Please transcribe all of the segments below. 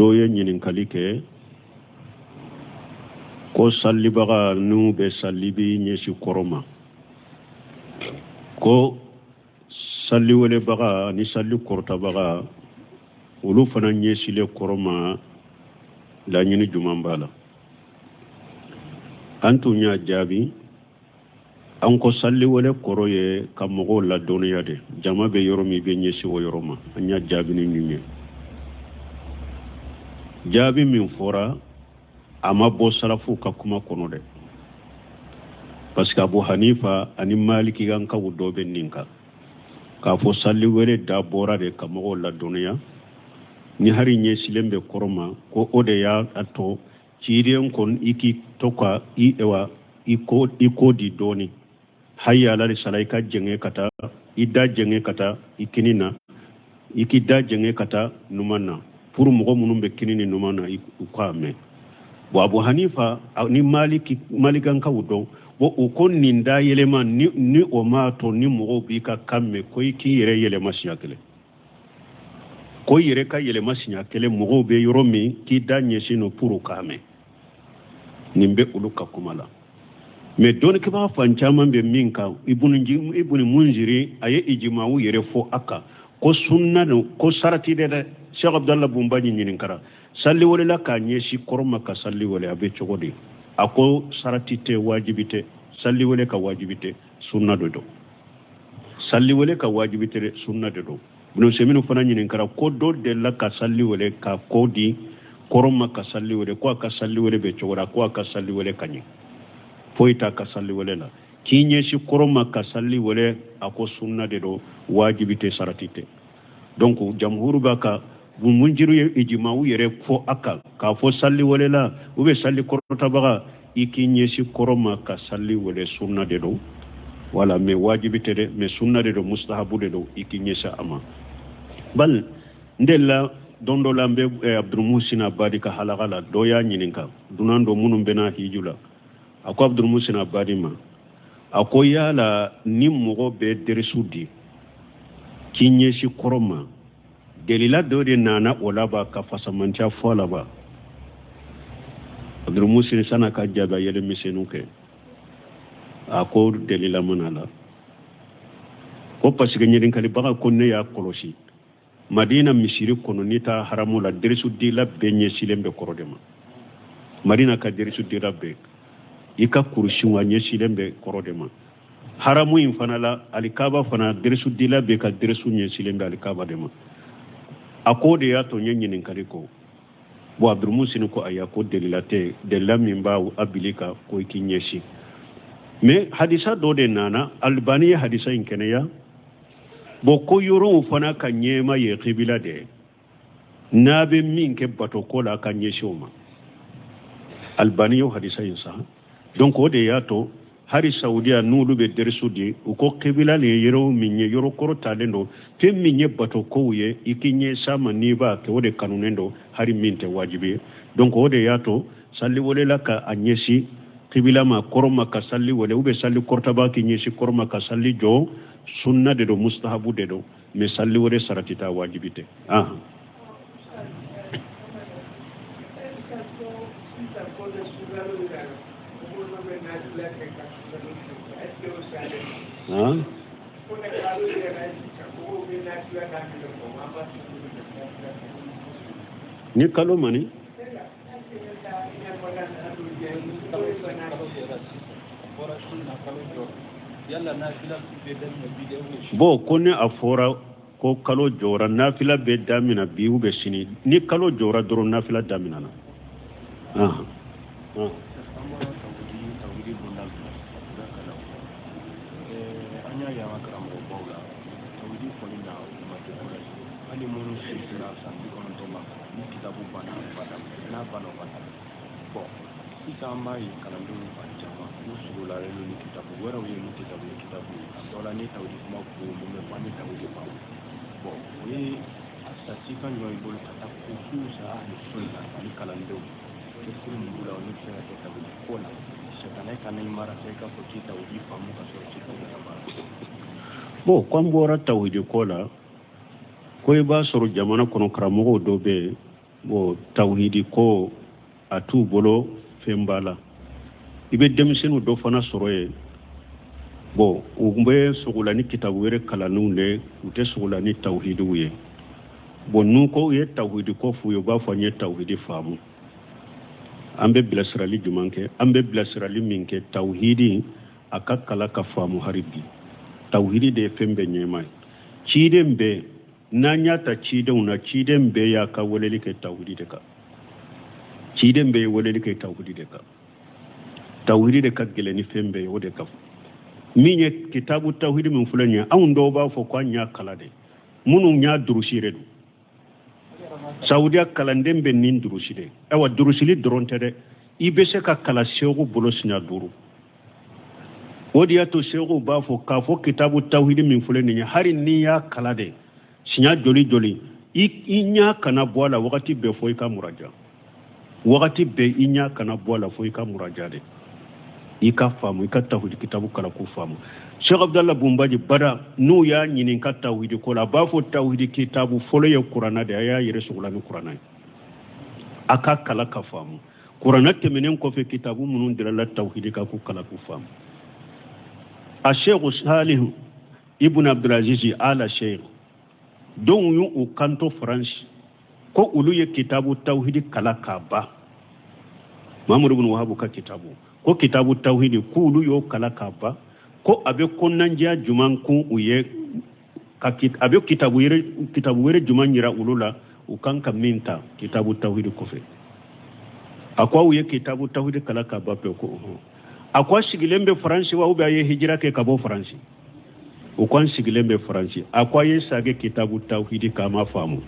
Dɔ ye ɲininkali kɛ ko salibaga n'u bɛ sali b'i ɲɛsin kɔrɔn ma, ko sali welebaga ni sali kɔrɔtabaga, olu fana ɲɛsilen kɔrɔn ma, laɲini juman b'a la? An tun y'a jaabi, an ko sali wele kɔrɔ ye ka mɔgɔw ladɔnniya de. Jama bɛ yɔrɔ min, i bɛ ɲɛsin o yɔrɔ ma. An y'a jaabi ni nin ye. Jaabi min fɔra, a ma bɔ salafuw ka kuma kɔnɔ dɛ, parce que Abu Hanifa ani Maliki kankaw dɔ bɛ nin kan k'a fɔ sali wele dabɔra de ka mɔgɔw ladɔnniya, ni hari ɲɛsilen bɛ kɔrɔn ma, ko o de y'a to ciden ko i k'i to ka i ewa i ko i kɔ di dɔɔni, hayya ala sala, i ka jɛngɛ ka taa i da jɛngɛ ka taa i kini na, i k'i da jɛngɛ ka taa numan na, pour mɔgɔ minnu bɛ kini ni numan na, u k'a mɛn. Bon, Abu Hanifa ni Maliki, Malikankaw dɔn, bon, u ko nin da yɛlɛma ni o m'a to ni mɔgɔw b'i ka kan mɛn, ko i k'i yɛrɛ yɛlɛma siɲɛ kelen, ko i yɛrɛ ka yɛlɛma siɲɛ kelen mɔgɔw bɛ yɔrɔ min, k'i da ɲɛsin no pour u k'a mɛn. Nin bɛ olu ka kuma la. Mais dɔnnikɛbaga fan caman bɛ min kan, Ibuni Munziri, a ye ijimaw yɛrɛ fɔ a kan ko sunna don, ko sarati dɛ dɛ. Cheikh Abdallah Bunbaji ɲininkara, sali welela k'a ɲɛsin kɔrɔn ma ka sali wele, a bɛ cogo di? A ko sarati tɛ, wajibi tɛ. Sali wele ka wajibi tɛ, sunna de don. Sali wele ka wajibi tɛ dɛ, sunna de don. Ibn Usaymin fana ɲininkara ko dɔ delila ka sali wele ka kɔ di kɔrɔn ma ka sali wele, ko a ka sali wele bɛ cogo di? Ko a ka sali wele ka ɲɛ, foyi t'a ka sali wele la. K'i ɲɛsin kɔrɔn ma ka sali wele, a ko sunna de don, wajibi tɛ, sarati tɛ. Donc jamhuru b'a ka Munjiru ye ijimaw yɛrɛ fɔ a kan k'a fɔ sali welela u bɛ sali kɔrɔtabaga, i k'i ɲɛsin kɔrɔn ma ka sali wele, sunna de don. Wala, mais wajibi tɛ dɛ, mais sunna de don, mustahabu de don, i k'i ɲɛsin a ma. Bal n delila don dɔ la, n bɛ Abdulmusin Abadi ka halaka la, dɔ y'a ɲininka, dunan dɔ minnu bɛna hiju la, a ko Abdulmusin Abadi ma, a ko yala ni mɔgɔ bɛ derisu di k'i ɲɛsin kɔrɔn ma, delila dɔ de nana o la ba ka fasamantiya fɔ a la ba? Abdulmusin san'a ka jaabi, a yɛlɛ misɛnninw kɛ, a ko delila ma na la, ko parce que ɲininkalibaga ko ne y'a kɔlɔsi Madina misiri kɔnɔ, n'i taa haramu la, derisudila bɛɛ ɲɛsilen bɛ kɔrɔn de ma. Madina ka derisudila bɛɛ, i ka kurusiw a ɲɛsilen bɛ kɔrɔn de ma. Haramu in fana la, alikaba fana, derisudila bɛɛ ka derisu ɲɛsilen bɛ alikaba de ma. A ko de y'a to n ye ɲininkali ko. Bon, Abdulmusini ko ayi, ko delila tɛ, delila min b'a a bili ka ko i k'i ɲɛsin. Mais hadisa dɔ de nana, Albani ye hadisa in kɛnɛya. Bon, ko yɔrɔw fana ka ɲɛma ye kibila de ye, n'a bɛ min kɛ bato ko la, ka ɲɛsin o ma. Albani y'o hadisa in san. Donc o de y'a to hari Saudiya, n'olu bɛ derisu di, u ko kibila nin ye yɔrɔ min ye, yɔrɔ kɔrɔ talen don. Fɛn min ye bato kow ye, i k'i ɲɛsin a ma n'i b'a kɛ, o de kanunen don, hari min tɛ wajibi ye. Donc o de y'a to sali welela ka a ɲɛsin kibila ma, kɔrɔn ma ka sali wele, ou bien sali kɔrɔtaba k'i ɲɛsin kɔrɔn ma ka sali jɔ, sunna de don, mustahabu de don. Mais sali wele sarati tɛ, wajibi tɛ. Ah, ah. Ni kalo mani bon, ko ni a fɔra ko kalo jɔra, nafila bɛ damina bi ou bien sini? Ni kalo jɔra dɔrɔn, nafila daminana. Ah ah. An y'a ye an ka karamɔgɔbaw la, tawhidi fɔli na, u ma découragé. Hali minnu si sera san 90 ma, ni kitabu banna, u b'a daminɛ, n'a banna, u b'a daminɛ. Bon, sisan an b'a ye kalandenw fan caman, u sugulalen don ni kitabu wɛrɛw ye, ni kitabu ye kitabu ye. A dɔ la, ni tawhidi kuma ko mun bɛ fɔ, an ye tawhidi faamu. Bon, o ye a sa cikan jumɛn b'i bolo ka taa khususa ahli sunna ani kalandenw, cɛsiri mun b'u la, olu bɛ se ka kɛ tawhidi ko la, sɛtanɛ kana i mara i k'a fɔ k'i tawhidi faamu ka sɔrɔ k'i ka baara? Bon, ko an bɔra tawhidi ko la, ko i b'a sɔrɔ jamana kɔnɔ karamɔgɔw dɔ bɛ yen. Bon, tawhidi ko a t'u bolo fɛn ba la. I bɛ denmisɛnninw dɔ fana sɔrɔ yen. Bon, u bɛ sogola ni kitabu wɛrɛ kalanniw de, u tɛ sogola ni tawhidiw ye. Bon, n'u ko u ye tawhidi ko f'u ye, u b'a fɔ n ye tawhidi faamu. An bɛ bilasirali jumɛn kɛ? An bɛ bilasirali min kɛ, tawhidi a ka kala ka faamu hari bi. Tawhidi de ye fɛn bɛɛ ɲɛma ye. Ciden bɛɛ, n'an y'a ta cidenw na, ciden bɛɛ y'a ka weleli kɛ tawhidi de kan. Ciden bɛɛ ye weleli kɛ tawhidi de kan. Tawhidi de ka gɛlɛn ni fɛn bɛɛ ye. O de ka min ye kitabu tawhidi min filɛ nin ye, anw dɔw b'a fɔ ko an y'a kala de, minnu y'a durusi yɛrɛ don. Saudiya kalanden bɛ nin durusi de. Ayiwa, durusili dɔrɔn tɛ dɛ, i bɛ se ka kala seku bolo siɲɛ 5. O de y'a to sekuw b'a fɔ k'a fɔ kitabu tawhidi min filɛ nin ye, hali n'i y'a kala de siɲɛ joli joli, i ɲɛ kana bɔ a la wagati bɛɛ fo i ka muraja. Wagati bɛɛ i ɲɛ kana bɔ a la fo i ka muraja de, i ka faamu, i ka tawhidi kitabu kala k'u faamu. Sheikh Abdallah Bumbaji bada, n'u y'a ɲininka tawhidi ko la, a b'a fɔ tawhidi kitabu fɔlɔ ye kuranna de, a y'a yɛrɛ sogola ni kuranna ye, a ka kala ka faamu. Kuranna tɛmɛnen kɔfɛ, kitabu minnu dira la tawhidi kan, k'u kala k'u faamu. A Sheikh Salih Ibn Abdulaziz Ala Sheikh dɔw y'u kanto Faransi ko olu ye kitabu tawhidi kala k'a ban, Mahamadu ibn Wahabu ka kitabu, ko kitabu tawhidi k'olu y'o kala k'a ban, ko a bɛ kɔnɔnajɛya jumɛn kun u ye, ka a bɛ kitabu wɛrɛ jumɛn yira olu la u kan ka min ta kitabu tawhidi kɔfɛ. A ko aw ye kitabu tawhidi kala k'a ban pewu? Ko ɔhɔn. A ko a sigilen bɛ Faransi wa, ou bien a ye hijira kɛ ka bɔ Faransi? O ko an sigilen bɛ Faransi. A ko a ye sage kitabu tawhidi k'a ma faamu.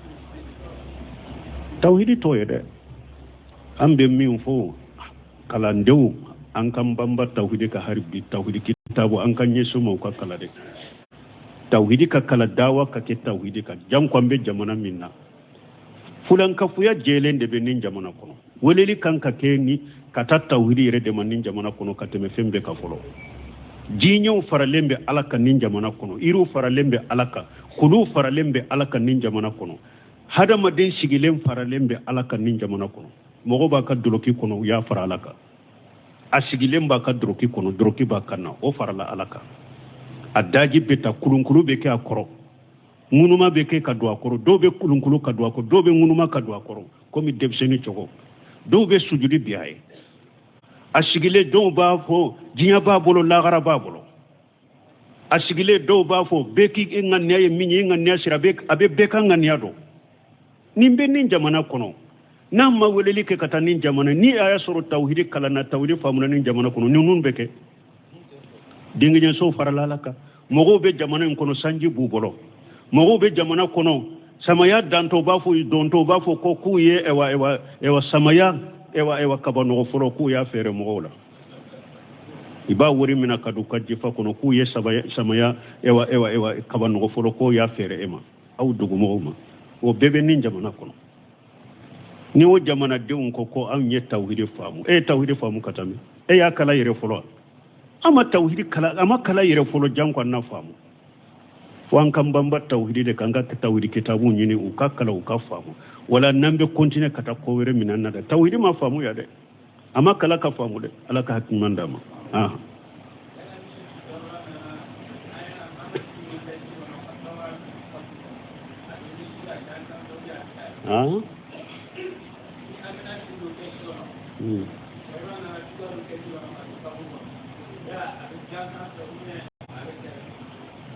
Tawhidi t'o ye dɛ. An bɛ min fɔ kalandenw, an k'an banba tawhidi ka hari bi, tawhidi kitabu an ka ɲɛsin ma u ka kala dɛ. Tawhidi ka kala, dawa ka kɛ tawhidi kan. Janko an bɛ jamana min na, fulankafoya jɛlen de bɛ nin jamana kɔnɔ. Weleli kan ka kɛ ni ka taa tawhidi yɛrɛ de ma nin jamana kɔnɔ ka tɛmɛ fɛn bɛɛ kan fɔlɔ. Jinɛw faralen bɛ Ala kan nin jamana kɔnɔ, yiriw faralen bɛ Ala kan, kuluw faralen bɛ Ala kan nin jamana kɔnɔ, hadamaden sigilen faralen bɛ Ala kan nin jamana kɔnɔ. Mɔgɔ b'a ka doloki kɔnɔ, u y'a fara Ala kan. A sigilen b'a ka doroki kɔnɔ, doroki b'a kan na, o farala Ala kan. A daji bɛ ta, kulunkulu bɛ kɛ a kɔrɔ, ŋunuma bɛ kɛ ka don a kɔrɔ, dɔw bɛ kulunkulu ka don a kɔrɔ, dɔw bɛ ŋunuma ka don a kɔrɔ komi denmisɛnnin cogo, dɔw bɛ sujudi bi a ye. A sigilen dɔw b'a fɔ diɲɛ b'a bolo, lahara b'a bolo. A sigilen dɔw b'a fɔ bɛɛ k'i ŋaniya ye min ye, i ŋaniya sira, a bɛ bɛɛ ka ŋaniya dɔn. Nin bɛ nin jamana kɔnɔ, n'a ma weleli kɛ ka taa nin jamana, ni a y'a sɔrɔ tawhidi kalanna, tawhidi faamuna nin jamana kɔnɔ, ninnu bɛ kɛ denkɛɲɛsow farala Ala kan. Mɔgɔw bɛ jamana in kɔnɔ, sanji b'u bolo. Mɔgɔw bɛ jamana kɔnɔ, samaya dantɔ b'a fɔ, dontɔ b'a fɔ ko k'u ye ɛwa ɛwa ɛwa samaya ɛwa ɛwa kabanɔgɔ fɔlɔ, k'u y'a feere mɔgɔw la. I b'a wari minɛ ka don ka jifa kɔnɔ, k'u ye samaya ɛwa ɛwa ɛwa kabanɔgɔ fɔlɔ, k'u y'a feere e ma, aw dugumɔgɔw ma. O bɛɛ bɛ nin jamana kɔnɔ. Ni o jamanadenw ko ko anw ye tawhidi faamu, e ye tawhidi faamu ka tɛmɛ, e y'a kala yɛrɛ fɔlɔ. An ma tawhidi kala, an ma kala yɛrɛ fɔlɔ, janko an na faamu. Fo an k'an banba tawhidi de kan, an ka tawhidi kitabu ɲini, u ka kala, u ka faamu. Wala n'an bɛ continuer ka taa ko wɛrɛ minɛ na dɛ, tawhidi ma faamu ya dɛ, a ma kala ka faamu dɛ. Ala ka hakili ɲuman d'a ma.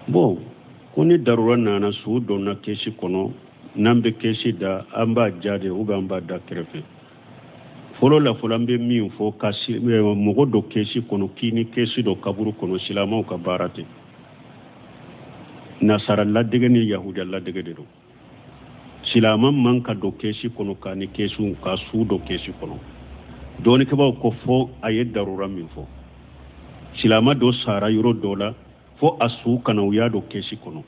Bon, ko ni darura nana, su donna kɛsi kɔnɔ, n'an bɛ kɛsi da, an b'a ja de, ou bien an b'a da kɛrɛfɛ. Fɔlɔ la fɔlɔ, an bɛ min fɔ, ka mɔgɔ dɔ kɛsi kɔnɔ, k'i ni kɛsi dɔ kaburu kɔnɔ, silamɛw ka baara tɛ. Nasara ladege ni yahudiya ladege de don. Silamɛ man ka don kɛsi kɔnɔ k'a ni kɛsiw ka su dɔ kɛsi kɔnɔ. Dɔɔnikɛbaaw ko fɔ a ye darura min fɔ, silamɛ dɔ sara yɔrɔ dɔ la, fo a su kana, u y'a don kɛsi kɔnɔ.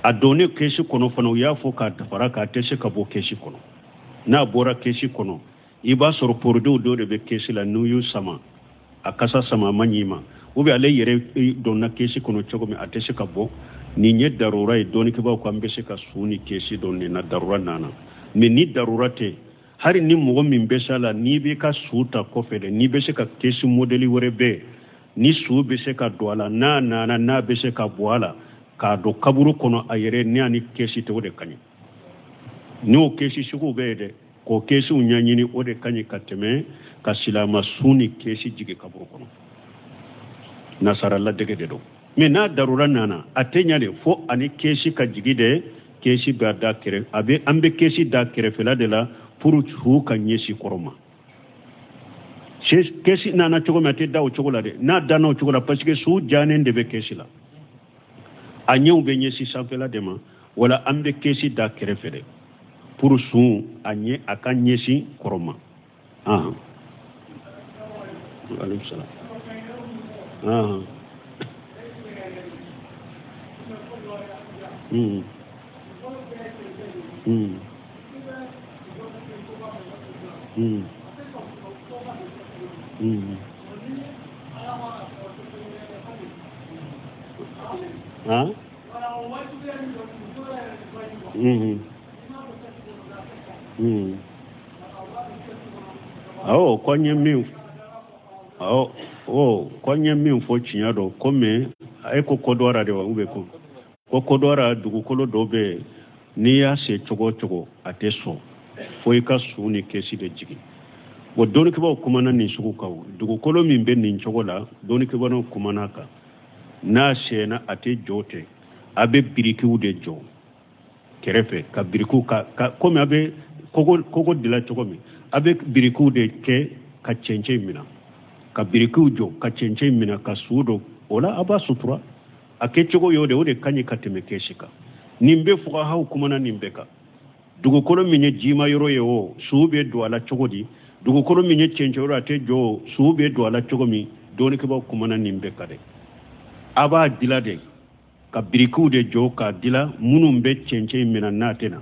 A donnen kɛsi kɔnɔ fana, u y'a fɔ k'a fara k'a tɛ se ka bɔ kɛsi kɔnɔ. N'a bɔra kɛsi kɔnɔ, i b'a sɔrɔ porodenw dɔw de bɛ kɛsi la, n'u y'u sama, a kasa sama, a ma ɲi ma, ou bien ale yɛrɛ donna kɛsi kɔnɔ cogo min, a tɛ se ka bɔ. Nin ye darura ye. Dɔɔnikɛbaaw ko an bɛ se ka su ni kɛsi dɔn nin na, darura nana. Mais ni darura tɛ, hali ni mɔgɔ min bɛ s'a la, n'i b'i ka su ta kɔfɛ dɛ, n'i bɛ se ka kɛsi modɛli wɛrɛ bɛ yen ni su bɛ se ka don a la, n'a nana n'a bɛ se ka bɔ a la k'a don kaburu kɔnɔ a yɛrɛ ni a ni kɛsi tɛ, o de ka ɲi. N'o kɛsi suguw bɛ yen dɛ, k'o kɛsiw ɲɛɲini, o de ka ɲi ka tɛmɛ ka silama su ni kɛsi jigin kaburu kɔnɔ. Nasara ladege de don. Mais n'a darura nana, a tɛ ɲa de fo ani kɛsi ka jigi de. Kɛsi b'a da kɛrɛ, a bɛ an bɛ kɛsi da kɛrɛfɛla de la pour su ka ɲɛsin kɔrɔ ma. Kɛsi nana cogo min, a tɛ da o cogo la dɛ. N'a danna o cogo la, parce que su janen de bɛ kɛsi la, a ɲɛw bɛ ɲɛsin sanfɛla de ma. Wala an bɛ kɛsi da kɛrɛfɛ de pour su a ɲɛ a ka ɲɛsin kɔrɔ ma. Ahan, aleykum salaam. Ahan. Ah? Awɔ, ko n ye min, awɔ, o ko n ye min fɔ tiɲɛ don. Komi e ko Kɔdiwara de wa, ou bien ko Kɔdiwara dugukolo dɔ bɛ yen, n'i y'a se cogo o cogo a tɛ sɔn fo i ka su ni kɛsi de jigin. Bon, dɔnnikɛbaaw kumana nin sugu kan. O dugukolo min bɛ nin cogo la, dɔnnikɛbaaw kumana kan, n'a sɛnna a tɛ jɔ ten, a bɛ birikiw de jɔ kɛrɛfɛ ka birikiw ka komi a bɛ kogo dilan cogo min, a bɛ birikiw de kɛ ka cɛncɛn minɛ, ka birikiw jɔ ka cɛncɛn minɛ ka su don o la, a b'a sutura. A kɛcogo y'o de, o de ka ɲi ka tɛmɛ kɛsi kan. Nin bɛ fugahaw kumana nin bɛɛ kan. Dugukolo min ye jima yɔrɔ ye, o su bɛ don a la cogo di? Dugukolo min ye cɛncɛn yɔrɔ, a tɛ jɔ, o su bɛ don a la cogo min? Dɔnnikɛbaaw kumana nin bɛɛ kan dɛ. A b'a dila de ka birikiw de jɔ k'a dila minnu bɛ cɛncɛn minɛ n'a tɛ na,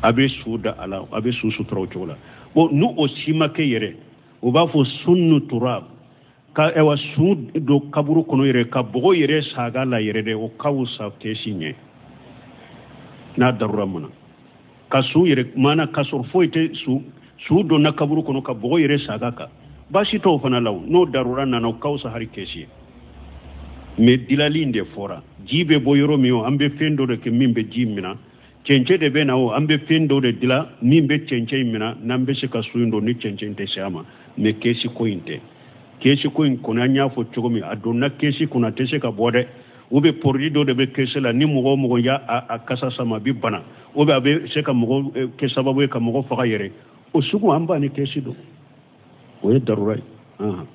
a bɛ su da a la, a bɛ su sutura o cogo la. Bon, n'o o si ma kɛ yɛrɛ, u b'a fɔ sunnu turab ka ɛwa su don kaburu kɔnɔ yɛrɛ, ka bɔgɔ yɛrɛ saga la yɛrɛ dɛ, o ka wusa kɛsi ɲɛ n'a darura mana ka su yɛrɛ mana ka sɔrɔ foyi tɛ su donna kaburu kɔnɔ ka bɔgɔ yɛrɛ saga kan, baasi t'o fana la. N'o darura nana, o ka wusa hali kɛsi ye. Mais dilali in de fɔra, ji bɛ bɔ yɔrɔ min, o an bɛ fɛn dɔ de kɛ min bɛ ji minɛ, cɛncɛn de bɛ na, o an bɛ fɛn dɔ de dilan min bɛ cɛncɛn in minɛ, n'an bɛ se ka su in don ni cɛncɛn tɛ se a ma. Mais kɛsi ko in tɛ. Kɛsi ko in kɔni, an y'a fɔ cogo min, a donna kɛsi kɔnɔ, a tɛ se ka bɔ dɛ. U bɛ produit dɔ de bɛ kɛsi la, ni mɔgɔ o mɔgɔ y'a a kasa sama, a bɛ bana, ou bien a bɛ se ka mɔgɔ kɛ sababu ye ka mɔgɔ faga yɛrɛ. O sugu an b'a ni kɛsi don, o ye darura ye. Han?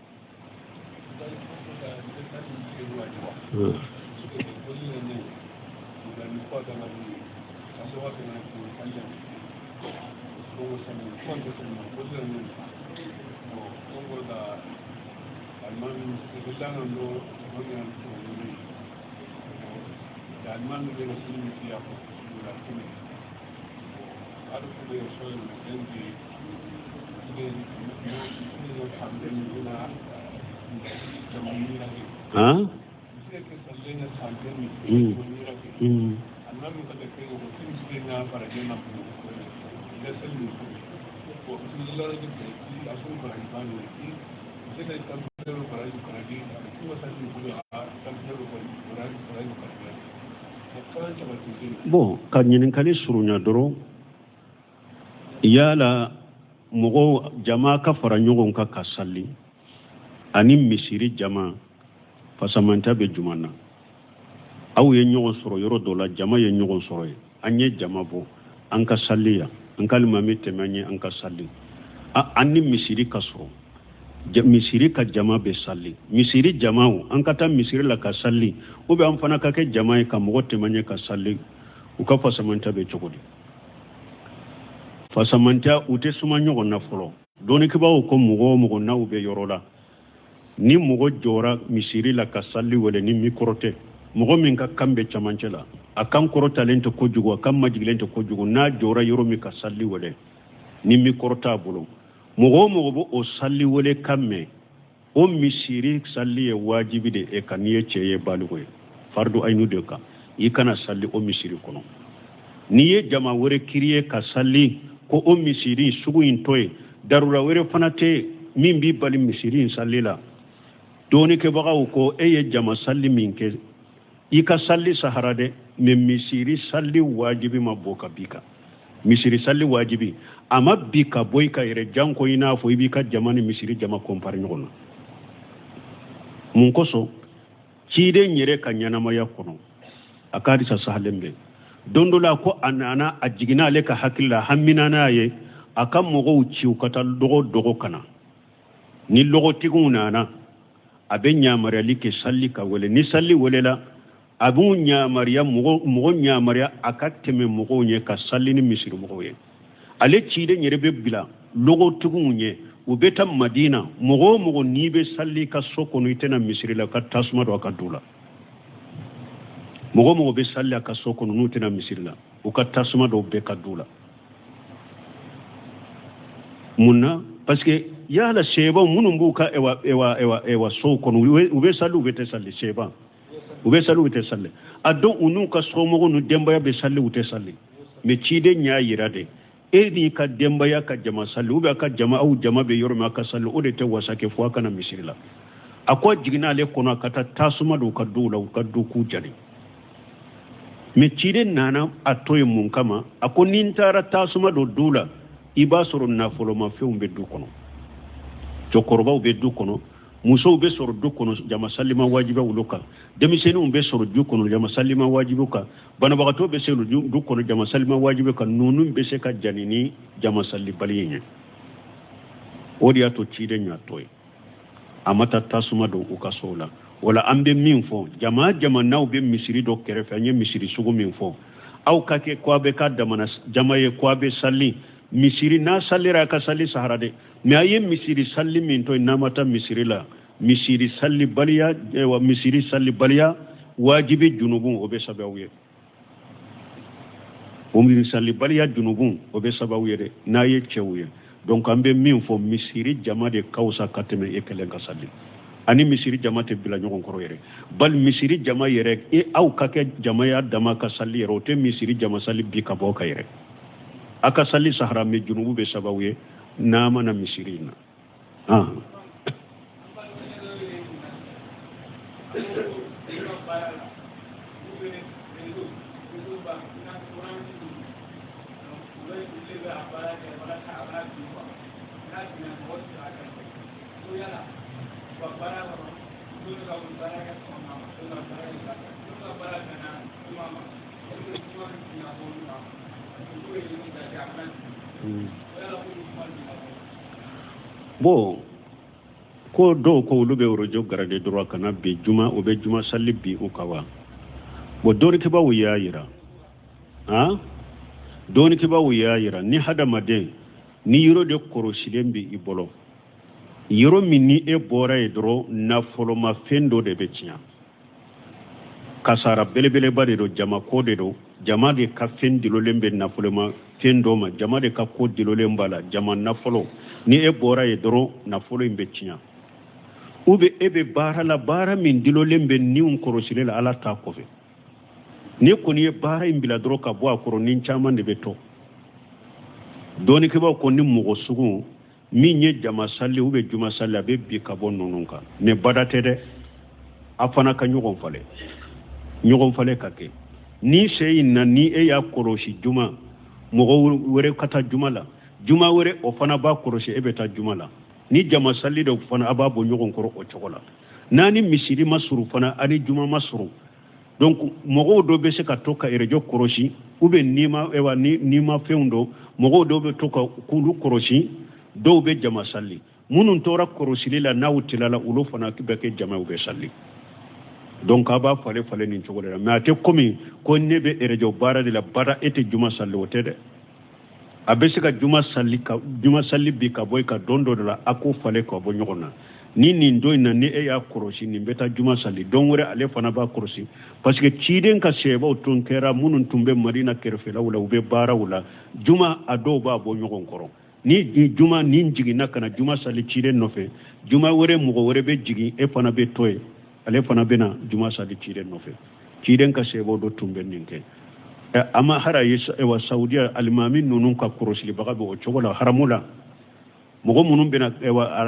Bon, ka ɲininkali surunya dɔrɔn, yala mɔgɔw jama ka fara ɲɔgɔn kan ka sali ani misiri jama fasamanta bɛ jumɛn na? Aw ye ɲɔgɔn sɔrɔ yɔrɔ dɔ la, jama ye ɲɔgɔn sɔrɔ yen, an ye jama bɔ, an ka sali yan, an ka alimami tɛmɛ an ye, an ka sali. An ni misiri ka sɔrɔ, misiri ka jama bɛ sali, misiri jama o, an ka taa misiri la ka sali, ou bien an fana ka kɛ jama ye ka mɔgɔ tɛmɛ an ye ka sali, u ka fasamanta bɛ cogo di? Fasamanta u tɛ suma ɲɔgɔn na fɔlɔ. Dɔnnikɛbaaw ko mɔgɔ o mɔgɔ n'aw bɛ yɔrɔ la, ni mɔgɔ jɔra misiri la ka sali wele ni mikɔrɔ tɛ, mɔgɔ min ka kan bɛ camancɛ la, a kan kɔrɔtalen tɛ kojugu, a kan majigilen tɛ kojugu, n'a jɔra yɔrɔ min ka sali wele ni mikɔrɔ t'a bolo, mɔgɔ o mɔgɔ b'o sali wele kan mɛn, o misiri sali ye wajibi de e kan, n'i ye cɛ ye, baliku ye, fardu ayinu de kan, i kana sali o misiri kɔnɔ. N'i ye jama wɛrɛ kiriye ka sali ko o misiri sugu in to yen, darura wɛrɛ fana tɛ min b'i bali misiri in sali la. Dɔɔnikɛbagaw ko e ye jama sali min kɛ, i ka sali sahara dɛ, mɛ misiri sali wajibi ma bɔ ka b'i kan. Misiri sali wajibi a ma bi ka bɔ i kan yɛrɛ, janko i n'a fɔ i b'i ka jama ni misiri jama kɔnpari ɲɔgɔn na. Mun kosɔn? Ciden yɛrɛ ka ɲɛnamaya kɔnɔ, a ka hadisa sahalen bɛ don dɔ la ko a nana, a jiginna ale ka hakili la, hamina n'a ye, a ka mɔgɔw ci u ka taa lɔgɔ dɔgɔ ka na. Ni lɔgɔtigiw nana, a bɛ ɲamariyali kɛ sali ka wele. Ni sali welela, a b'u ɲamariya, mɔgɔ ɲamariya a ka tɛmɛ mɔgɔw ɲɛ ka sali ni misiri mɔgɔw ye. Ale ciden yɛrɛ bɛ bila lɔgɔtigiw ɲɛ, u bɛ taa Madina. Mɔgɔ o mɔgɔ n'i bɛ sali i ka so kɔnɔ, i tɛna misiri la, ka tasuma don a ka du la. Mɔgɔ o mɔgɔ bɛ sali a ka so kɔnɔ n'u tɛna misiri la, u ka tasuma don bɛɛ ka du la. Mun na? Parce que yala sɛbaw minnu b'u ka ewa ewa ewa ewa sow kɔnɔ, u bɛ sali, u bɛ tɛ sali. Sɛba u bɛ sali, u tɛ sali. A dɔn u n'u ka somɔgɔw n'u denbaya bɛ sali, u tɛ sali. Mɛ ciden y'a yira de, e n'i ka denbaya ka jama sali, ou bien a ka jama, aw jama bɛ yɔrɔ min a ka sali, o de tɛ wasa kɛ fo a kana misiri la. A ko a jiginna ale kɔnɔ a ka taa tasuma don u ka duw la, u ka du k'u jani. Mɛ ciden nana a to yen mun kama? A ko ni n taara tasuma don du la, i b'a sɔrɔ nafolomafɛnw bɛ du kɔnɔ, cɛkɔrɔbaw bɛ du kɔnɔ, musow bɛ sɔrɔ du kɔnɔ, jama sali ma wajibi olu kan, denmisɛnninw bɛ sɔrɔ du kɔnɔ, jama sali ma wajibi kan, banabagatɔ bɛ sɔrɔ du kɔnɔ, jama sali ma wajibi kan. Ninnu bɛ se ka jani ni jama salibali ye. O de y'a to ciden y'a to yen, a ma taa tasuma don u ka sow la. O la an bɛ min fɔ, jama jama n'aw bɛ misiri dɔ kɛrɛfɛ, an ye misiri sugu min fɔ, aw ka kɛ ko a bɛ ka damana jama ye, ko a bɛ sali misiri. N'a salira, a ka sali sahara dɛ. Mɛ a ye misiri sali min to yen, n'a ma taa misiri la, misiri salibaliya, wa misiri salibaliya wajibi junubu, o bɛ sababu ye. O misiri salibaliya junubu, o bɛ sababu ye dɛ, n'a ye cɛw ye. Donc an bɛ min fɔ, misiri jama de ka fisa ka tɛmɛ e kelen ka sali. Ani misiri jama tɛ bila ɲɔgɔn kɔrɔ yɛrɛ. Bali misiri jama yɛrɛ, e aw ka kɛ jama ya dama ka sali yɛrɛ, o tɛ misiri jama sali bi ka bɔ ka yɛrɛ. A ka sali sahara, mɛ junubu bɛ sababu ye n'a ma na misiri in na. Bon, ko dɔw ko olu bɛ orojo garade dɔrɔn ka na bi juma, u bɛ juma sali bi u kan wa. Bon, dɔnnikɛbaaw y'a yira, han, dɔnnikɛbaaw y'a yira, ni hadamaden ni yɔrɔ de kɔrɔsilen bɛ i bolo, yɔrɔ min ni e bɔra yen dɔrɔn, nafolomafɛn dɔ de bɛ tiɲɛ, kasara belebeleba de don, jama ko de don, jama de ka fɛn dilolen bɛ nafoloma fɛn dɔ ma, jama de ka ko dilolen b'a la, jama nafolo, ni e bɔra yen dɔrɔn nafolo in bɛ tiɲɛ. Ou bien e bɛ baara la, baara min dilolen bɛ niw kɔrɔsili la, Ala t'a kɔfɛ, n'i kɔni ye baara in bila dɔrɔn ka bɔ a kɔrɔ, ni caman de bɛ to. Dɔnnikɛbaaw ko ni mɔgɔ sugu min ye jama sali ou bien juma sali, a bɛ bi ka bɔ ninnu kan. Mɛ bada tɛ dɛ, a fana ka ɲɔgɔn falen, ɲɔgɔn falen ka kɛ. Ni se in na, ni e y'a kɔlɔsi juma, mɔgɔ wɛrɛ ka taa juma la, juma wɛrɛ o fana b'a kɔlɔsi, e bɛ taa juma la. Ni jama sali de fana, a b'a bɔ ɲɔgɔn kɔrɔ o cogo la. N'a ni misiri ma surun fana, ani juma ma surun, donc mɔgɔw dɔ bɛ se ka to ka erejo kɔlɔsi, ou bien nima, ewa ni nima fɛnw dɔ, mɔgɔw dɔw bɛ to ka k'olu kɔlɔsi, dɔw bɛ jama sali. Minnu tora kɔlɔsili la, n'aw tilala, olu fana bɛ kɛ jama, u bɛ sali. Donc a b'a falen falen nin cogo de la. Mais a tɛ komi ko ne bɛ erejo baara de la, baara e tɛ juma sali, o tɛ dɛ. A bɛ se ka juma sali ka juma sali bi ka bɔ i ka don dɔ de la, a k'o falen ka bɔ ɲɔgɔn na. Ni nin don in na, ni e y'a kɔlɔsi, nin bɛ taa juma sali, don wɛrɛ ale fana b'a kɔlɔsi. Parce que ciden ka sɛbaw tun kɛra minnu tun bɛ Madina kɛrɛfɛlaw la, u bɛ baaraw la, juma a dɔw b'a bɔ ɲɔgɔn kɔrɔ. Ni juma ni jiginna ka na juma sali ciden nɔfɛ, juma wɛrɛ mɔgɔ wɛrɛ bɛ jigin, e fana bɛ to yen, ale fana bɛ na juma sali ciden nɔfɛ. Ciden ka sɛbaw dɔ tun bɛ nin kɛ. A ma hara ye wa Saudiya alimami ninnu ka kɔrɔsilibaga bɛ o cogo la haramu la. Mɔgɔ minnu bɛna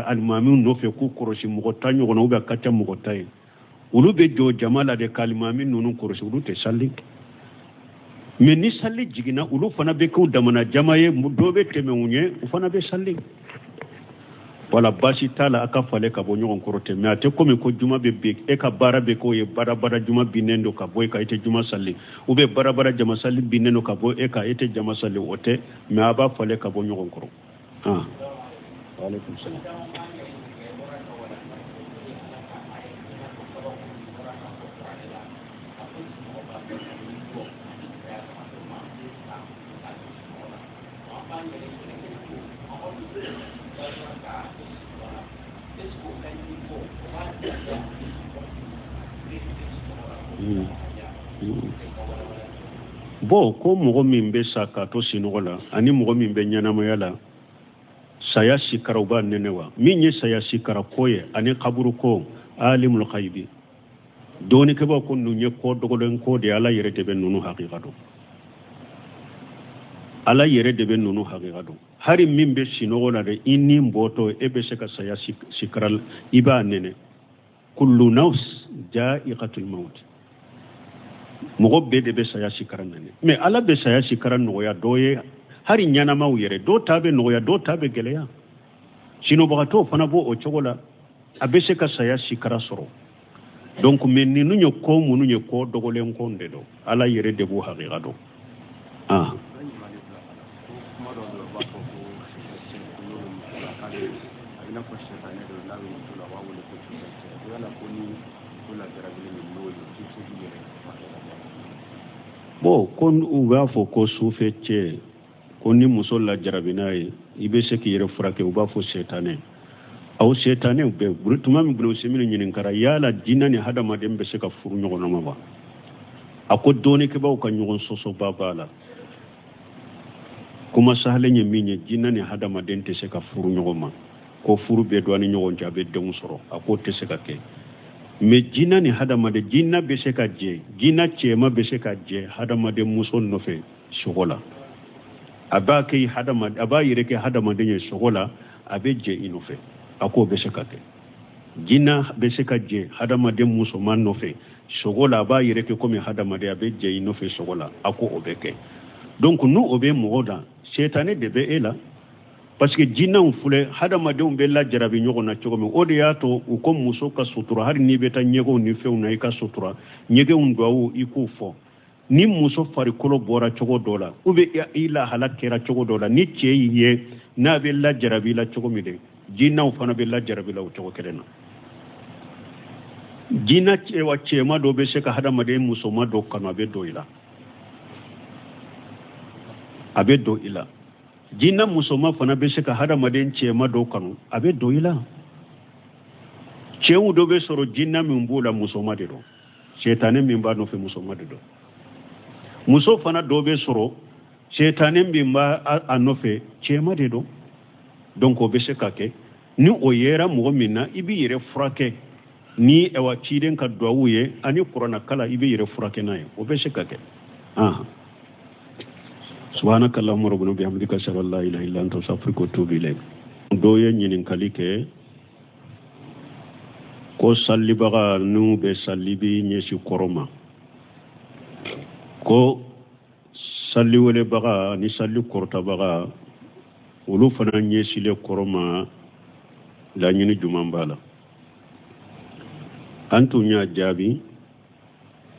alimamiw nɔfɛ k'u kɔrɔsi mɔgɔ 10 ɲɔgɔnna ou bien ka ca mɔgɔ 10 ye, olu bɛ jɔ jama la de ka alimami ninnu kɔrɔsi, olu tɛ sali. Mais ni sali jiginna, olu fana bɛ k'u damana jama ye, dɔ bɛ tɛmɛ u ɲɛ, u fana bɛ sali. Wala baasi t'a la a ka falen ka bɔ ɲɔgɔn kɔrɔ ten, mais a tɛ komi ko juma bɛ bin e ka baara bɛ k'o ye badabada, juma binnen don ka bɔ e kan, e tɛ juma sali, ou bien badabada jama sali binnen don ka bɔ e kan, e tɛ jama sali, o tɛ. Mais a b'a falen ka bɔ ɲɔgɔn kɔrɔ. Waaleykum salaam. Bon, ko mɔgɔ min bɛ sa k'a to sinɔgɔ la ani mɔgɔ min bɛ ɲɛnamaya la, saya sikara u b'a nɛnɛ wa? Min ye saya sikara ko ye ani kaburu ko, alimul ghaibi, dɔnnikɛbaaw ko ninnu ye ko dogolen ko de ye, Ala yɛrɛ de bɛ ninnu hakika dɔn. Ala yɛrɛ de bɛ ninnu hakika dɔn. Hari min bɛ sinɔgɔ la dɛ, i ni bɔtɔ e bɛ se ka saya sikara, i b'a nɛnɛ. Kullu nafs ja'iqatul maut, mɔgɔ bɛɛ de bɛ saya sikara nɛnɛ. Mais Ala bɛ saya sikara nɔgɔya dɔ ye, hari ɲɛnamaw yɛrɛ, dɔw ta bɛ nɔgɔya, dɔw ta bɛ gɛlɛya. Sinɔbagatɔw fana b'o o cogo la, a bɛ se ka saya sikara sɔrɔ. Donc mais ninnu ye ko minnu ye ko dogolen ko de don, Ala yɛrɛ de b'o hakika dɔn. Bon, ko u b'a fɔ ko sufɛ cɛ, ko ni muso lajarabi n'a ye, i bɛ se k'i yɛrɛ furakɛ, u b'a fɔ setanɛ. Aw setanɛ bɛɛ tuma min Ibunu Usemini ɲininkara yala jinɛ ni hadamaden bɛ se ka furu ɲɔgɔn ma wa? A ko dɔnnikɛbaaw ka ɲɔgɔn sɔsɔba b'a la. Kuma sahalen ye min ye, jinɛ ni hadamaden tɛ se ka furu ɲɔgɔn ma, ko furu bɛ don a ni ɲɔgɔn cɛ, a bɛ denw sɔrɔ, a k'o tɛ se ka kɛ. Mais jinɛ ni hadamaden, jinɛ bɛ se ka jɛ, jinɛ cɛma bɛ se ka jɛ hadamaden muso nɔfɛ sogo la. A b'a kɛ hadamaden, a b'a yɛrɛ kɛ hadamaden ye sogo la, a bɛ jɛ i nɔfɛ, a k'o bɛ se ka kɛ. Jinɛ bɛ se ka jɛ hadamaden musoman nɔfɛ sogo la, a b'a yɛrɛ kɛ komi hadamaden, a bɛ jɛ i nɔfɛ sogo la, a ko o bɛ kɛ. Donc n'o o bɛ mɔgɔ la, setanɛ de bɛ e la. Parce que jinɛw filɛ, hadamadenw bɛ lajarabi ɲɔgɔn na cogo min, o de y'a to u ko muso ka sutura, hali n'i bɛ taa ɲɛgɛnw ni fɛnw na, i ka sutura, ɲɛgɛnw duwawu i k'o fɔ. Ni muso farikolo bɔra cogo dɔ la, ou bien i lahala kɛra cogo dɔ la, ni cɛ y'i ye n'a bɛ lajarabi la cogo min dɛ, jinɛw fana bɛ lajarabi la o cogo kelen na. Jinɛ wa cɛma dɔ bɛ se ka hadamaden musoma dɔ kanu, a bɛ don i la, a bɛ don i la. Jinɛ musoma fana bɛ se ka hadamaden cɛma dɔ kanu, a bɛ don i la. Cɛw dɔ bɛ sɔrɔ jinɛ min b'o la, musoma de don, setanɛ min b'a nɔfɛ musoma de don. Muso fana dɔ bɛ sɔrɔ setanɛ min b'a a nɔfɛ cɛma de don. Donc o bɛ se ka kɛ. Ni o yera mɔgɔ min na, i b'i yɛrɛ furakɛ ni ɛwa ciden ka duwawu ye ani kuranna kala, i b'i yɛrɛ furakɛ n'a ye, o bɛ se ka kɛ. Subhanaka allahumma rabbana bihamdika ashhadu an la ilaha illa anta astaghfiruka wa atubu ilayk. Dɔw ye ɲininkali kɛ ko salibaga n'u bɛ sali bi ɲɛsin kɔrɔ ma, ko sali welebaga ni sali kɔrɔtabaga olu fana ɲɛsilen kɔrɔ ma, laɲini jumɛn b'a la? An tun y'a jaabi,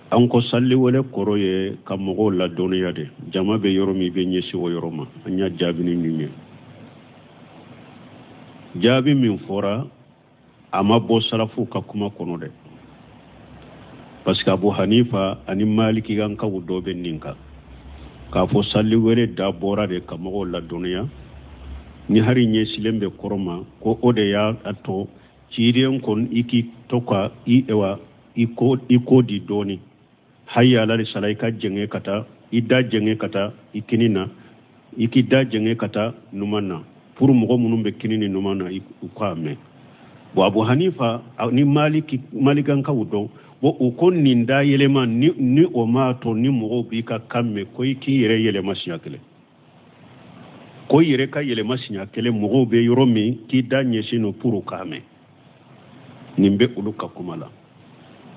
an ko sali wele kɔrɔ ye ka mɔgɔw ladɔnniya de, jama bɛ yɔrɔ min i bɛ ɲɛsin o yɔrɔ ma. An y'a jaabi ni nin ye. Jaabi min fɔra, a ma bɔ salafuw ka kuma kɔnɔ dɛ, parce que Abu Hanifa ani Maliki kankaw dɔ bɛ nin kan k'a fɔ sali wele da bɔra de ka mɔgɔw ladɔnniya, ni hari ɲɛsilen bɛ kɔrɔ ma, ko o de y'a to ciden kɔni i k'i to ka i ewa i ko di dɔɔni, hayya ala sala, i ka jɛngɛ ka taa i da jɛngɛ ka taa i kini na, i k'i da jɛngɛ ka taa numan na, pour mɔgɔ minnu bɛ kini ni numan na u k'a mɛn. Bon, Abu Hanifa ni Malikankaw dɔn, Bon, u ko nin da yɛlɛma ni o m'a to ni mɔgɔw b'i ka kan mɛn, ko i k'i yɛrɛ yɛlɛma siɲɛ kelen, ko i yɛrɛ ka yɛlɛma siɲɛ kelen mɔgɔw bɛ yɔrɔ min, k'i da ɲɛsin no pour k'a mɛn. Nin bɛ olu ka kuma la.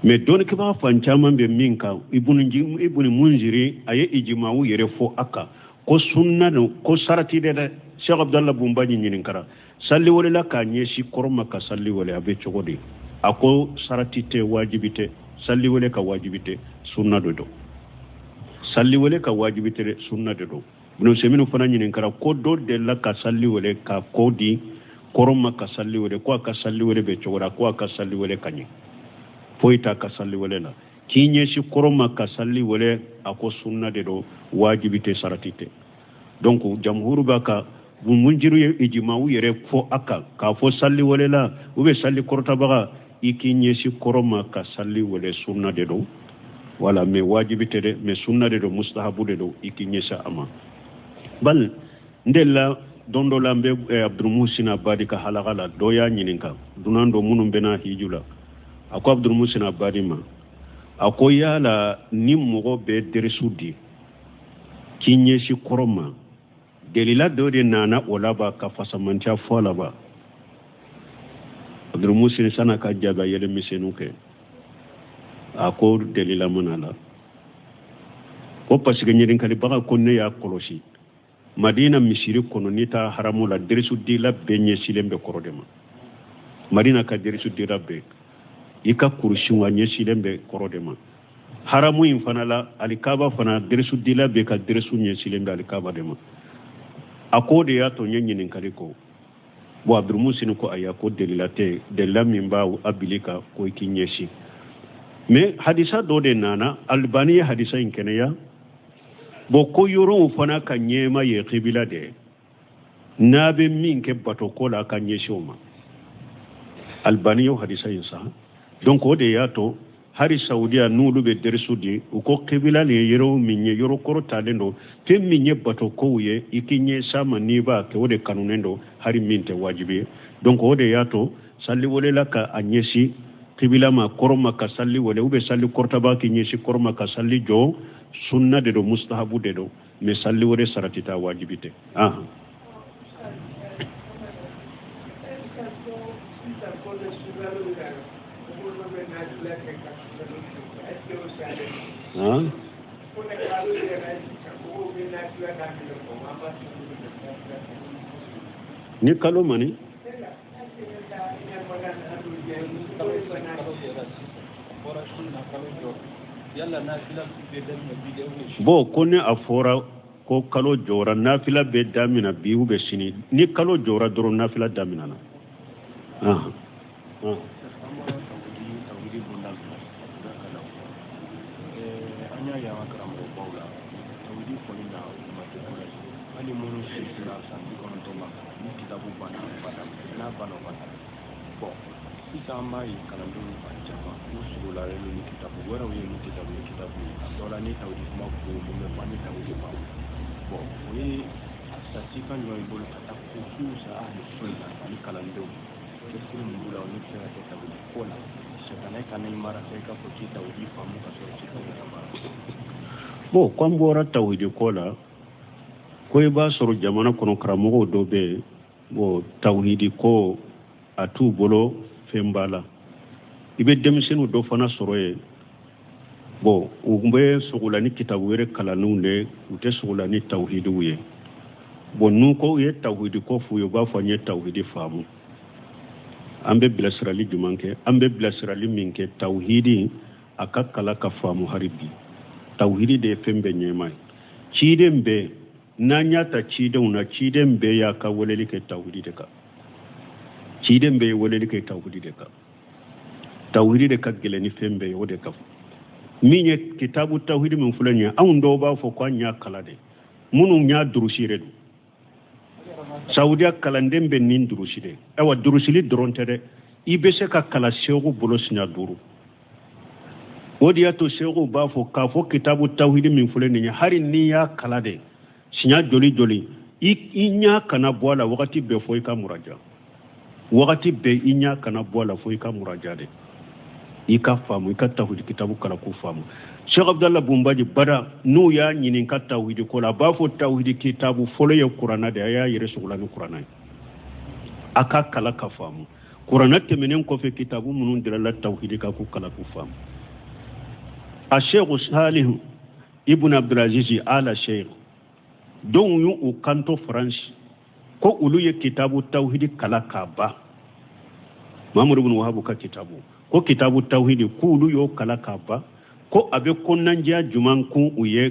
Mais dɔnnikɛbaga fan caman bɛ min kan, Ibuni Munziri, a ye ijimaw yɛrɛ fɔ a kan ko sunna don, ko sarati dɛ. Cheikh Abdallah Bumbaji ɲininkara salli welela k'a ɲɛsin kɔrɔn ma ka salli wele, a bɛ cogo di? A ko sarati tɛ, wajibi tɛ. Salli wele ka wajibi tɛ, sunna de don. Salli wele ka wajibi tɛ, sunna de don. Ibn Usaymin fana ɲininkara ko dɔ delila ka salli wele ka kɔ di kɔrɔn ma ka salli wele, ko a ka salli wele bɛ cogo di? Ko a ka salli wele ka ɲɛ, foyi t'a ka salli wele la. K'i ɲɛsin kɔrɔn ma ka salli wele, a ko sunna de don, wajibi tɛ, sarati tɛ. Donc jamhuru b'a ka Munjiru ye ijimaw yɛrɛ fɔ a kan k'a fɔ salli welela ou bien salli kɔrɔtabaga, i k'i ɲɛsin kɔrɔn ma ka salli wele, sunna de don. Voilà, mais wajibi tɛ dɛ, mais sunna de don, mustahabu de don, i k'i ɲɛsin a ma. Bal n delila don dɔ la, n bɛ Abdulmusin Abadi ka halaka la, dɔ y'a ɲininka, dunan dɔ minnu bɛna hiju la, a ko Abdulmusin Abadi ma, a ko yala ni mɔgɔ bɛ derisu di k'i ɲɛsin kɔrɔn ma, delila dɔ de nana o la ba ka fasamantiya fɔ a la ba? Abdulmusin sana ka jaabi, a yɛlɛ misɛnninw kɛ, a ko delila mana la, ko parce que ɲininkalibaga ko ne y'a kɔlɔsi Madina misiri kɔnɔ, n'i taa haramu la, derisu dila bɛɛ ɲɛsilen bɛ kɔrɔn de ma. Madina ka derisu dila bɛɛ, i ka kurusi wa ɲɛsilen bɛ kɔrɔn de ma. Haramu in fana la, alikaba fana, derisu dila bɛɛ ka derisu ɲɛsilen bɛ alikaba de ma. A ko de y'a to n ye ɲininkali ko. Bon, Abdulmusini ko ayi, ko delila tɛ, delila min b'a a bili ka ko i k'i ɲɛsin. Mais hadisa dɔ de nana, Albani ye hadisa in kɛnɛya. Bon, ko yɔrɔw fana ka ɲɛma ye kibila de ye, n'a bɛ min kɛ bato ko la, a ka ɲɛsin o ma. Albani y'o hadisa in san. Donc o de y'a to hari Saudiya n'olu bɛ derisu di, u ko kibila nin ye yɔrɔ min ye, yɔrɔ kɔrɔ talen don, fɛn min ye bato kow ye, i k'i ɲɛsin a ma n'i b'a kɛ, o de kanunen don, hari min tɛ wajibi ye. Donc o de y'a to salli welela ka a ɲɛsin kibila ma, kɔrɔn ma ka salli wele, ou bien salli kɔrɔtaba k'i ɲɛsin kɔrɔn ma ka salli jɔ, sunna de don, mustahabu de don, mais salli wele sarati tɛ, wajibi tɛ. Ahan. Han? Ni kalo mani bon, ko ni a fɔra ko kalo jɔra, nafila bɛ damina bi ou bien sini? Ni kalo jɔra dɔrɔn, nafila daminana. Ahan. An bɔra tawhidi bonda min na ka na, an y'a ye an ka karamɔgɔbaw la, tawhidi fɔli la, u ma découragé. Hali minnu si sera san 90 ma, ni kitabu banna, n'a banna, u b'a ta. Bon, sisan an b'a ye kalandenw fan caman, u sogolalen don ni kitabu wɛrɛw ye, ni kitabu ye kitabu ye. A dɔw la, ni tawhidi kuma fɔ, mun bɛ fɔ an ye tawhidi faamu. Bon, o ye a sifa jumɛn b'i bolo ka taa khususa ahli sunna ani kalandenw, cɛsiri mun b'u la, olu bɛ se ka kɛ tawhidi ko la, sɛtanɛ kana i mara i k'a fɔ k'i tawhidi faamu ka sɔrɔ k'i tawhidi mara? Bon, ko an bɔra tawhidi ko la, ko i b'a sɔrɔ jamana kɔnɔ karamɔgɔw dɔ bɛ yen, bon, tawhidi ko a t'u bolo fɛn ba la. I bɛ denmisɛnninw dɔ fana sɔrɔ yen, bon, u bɛ sogola ni kitabu wɛrɛ kalanniw de, u tɛ sogola ni tawhidiw ye. Bon, n'u ko u ye tawhidi ko f'u ye, u b'a fɔ n ye tawhidi faamu. An bɛ bilasirali jumɛn kɛ? An bɛ bilasirali min kɛ, tawhidi a ka kala ka faamu hari bi. Tawhidi de ye fɛn bɛɛ ɲɛma ye. Ciden bɛɛ, n'an y'a ta cidenw na, ciden bɛɛ y'a ka weleli kɛ tawhidi de kan. Ciden bɛɛ ye weleli kɛ tawhidi de kan. Tawhidi de ka gɛlɛn ni fɛn bɛɛ ye. O de ka min ye kitabu tawhidi min filɛ nin ye, anw dɔw b'a fɔ ko an y'a kala de, minnu y'a durusi yɛrɛ don. Saudiya kalanden bɛ nin durusi de. Ayiwa, durusili dɔrɔn tɛ dɛ, i bɛ se ka kala seku bolo siɲɛ 5. O de y'a to sekuw b'a fɔ k'a fɔ kitabu tawhidi min filɛ nin ye, hali n'i y'a kala de siɲɛ joli joli, i ɲɛ kana bɔ a la wagati bɛɛ fo i ka muraja. Wagati bɛɛ i ɲɛ kana bɔ a la fo i ka muraja de. I ka faamu, i ka tawhidi kitabu kalan k'u faamu. Cheikh Abdallah Bumbaji bada, n'u y'a ɲininka tawhidi ko la, a b'a fɔ tawhidi kitabu fɔlɔ ye kuranna de, a y'a yɛrɛ sogola ni kuranna ye, a ka kalan ka faamu. Kuranna tɛmɛnen kɔfɛ, kitabu minnu dirala tawhidi kan, k'u kalan k'u faamu. A Cheikh Salih Ibn Abdulaziz Ala Cheikh dɔw y'u kanto Faransi ko olu ye kitabu tawhidi kalan k'a ban, Mahamadu ibn Wahabu ka kitabu, ko kitabu tawhidi k'olu y'o kalan k'a ban, ko a bɛ kɔnɔnajɛya juman kun u ye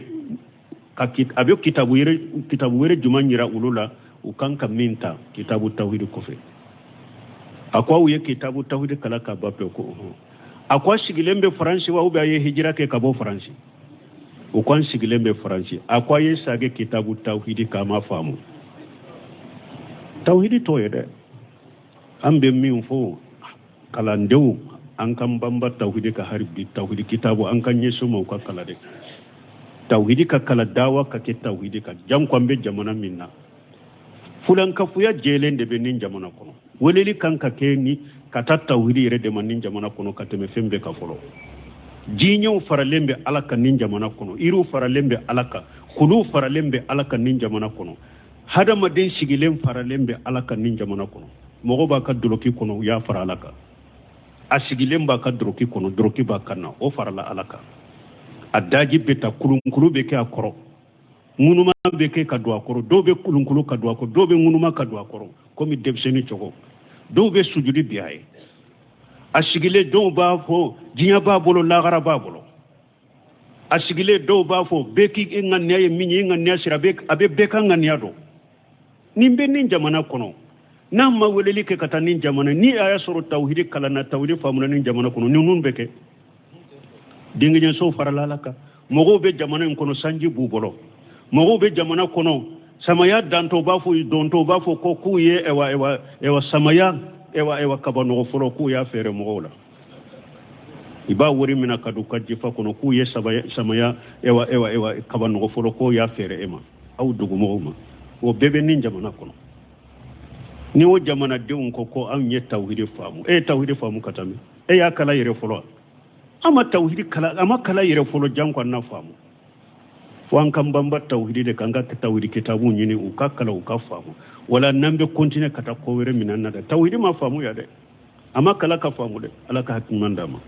ka a bɛ kitabu yɛrɛ kitabu wɛrɛ juman yira olu la u kan ka min ta kitabu tawhidi kɔfɛ. A ko aw ye kitabu tawhidi kalan k'a ban pewu? Ko ɔhɔn. A ko a sigilen bɛ Faransi wa, ou bien a ye hijira kɛ ka bɔ Faransi? O ko an sigilen bɛ Faransi. A ko a ye sage kitabu tawhidi k'a ma faamu, tawhidi t'o ye dɛ. An bɛ min fɔ kalandenw, an kan banba tawhidi ka hari bi tawhidi kitabu an ka ɲɛsin ma, u ka kala dɛ, tawhidi ka kala, dawa ka kɛ tawhidi kan. Janko an bɛ jamana min na, fulankafoya jɛlen de bɛ nin jamana kɔnɔ. Weleli kan ka kɛ ni ka taa tawhidi yɛrɛ de ma nin jamana kɔnɔ ka tɛmɛ fɛn bɛɛ kan fɔlɔ. Jinɛw faralen bɛ Ala kan nin jamana kɔnɔ, yiriw faralen bɛ Ala kan, kuluw faralen bɛ Ala kan nin jamana kɔnɔ, hadamaden sigilen faralen bɛ Ala kan nin jamana kɔnɔ. Mɔgɔ b'a ka doloki kɔnɔ, u y'a fara Ala kan. A sigilen b'a ka doroki kɔnɔ, doroki b'a kan na, o farala Ala kan. A daji bɛ ta, kulunkulu bɛ kɛ a kɔrɔ, ŋunuma bɛ kɛ ka don a kɔrɔ. Dɔw bɛ kulunkulu ka don a kɔrɔ, dɔw bɛ ŋunuma ka don a kɔrɔ komi denmisɛnnin cogo. Dɔw bɛ sujudi bi a ye a sigilen. Dɔw b'a fɔ diɲɛ b'a bolo, lahara b'a bolo. A sigilen, dɔw b'a fɔ bɛɛ k'i ŋaniya ye min ye, i ŋaniya sira a bɛ bɛɛ ka ŋaniya dɔn. Nin bɛ nin jamana kɔnɔ, n'a ma weleli kɛ ka taa nin jamana, ni a y'a sɔrɔ tawhidi kalanna, tawhidi faamuna nin jamana kɔnɔ, ninnu bɛ kɛ denkɛɲɛsow farala Ala kan. Mɔgɔw bɛ jamana in kɔnɔ, sanji b'u bolo. Mɔgɔw bɛ jamana kɔnɔ, samaya dantɔ b'a fɔ, dontɔ b'a fɔ ko k'u ye ɛwa ɛwa ɛwa samaya ɛwa ɛwa kabanɔgɔ fɔlɔ, k'u y'a feere mɔgɔw la. I b'a wari minɛ ka don ka jifa kɔnɔ k'u ye samaya ɛwa ɛwa ɛwa kabanɔgɔ fɔlɔ, k'o y'a feere e ma, aw dugumɔgɔw ma. O bɛɛ bɛ nin jamana kɔnɔ. Ni o jamanadenw ko ko anw ye tawhidi faamu, e ye tawhidi faamu ka tɛmɛ e y'a kala yɛrɛ fɔlɔ. An ma tawhidi kala, a ma kala yɛrɛ fɔlɔ, janko an na faamu. Fo an kan banba tawhidi de kan, ka tawhidi kitabu ɲini, u ka kala, u ka faamu. Wala n'an bɛ continuer ka taa ko wɛrɛ minɛ na dɛ, tawhidi ma faamu ya dɛ, a ma kala ka faamu dɛ. Ala ka hakili ɲuman d'a ma.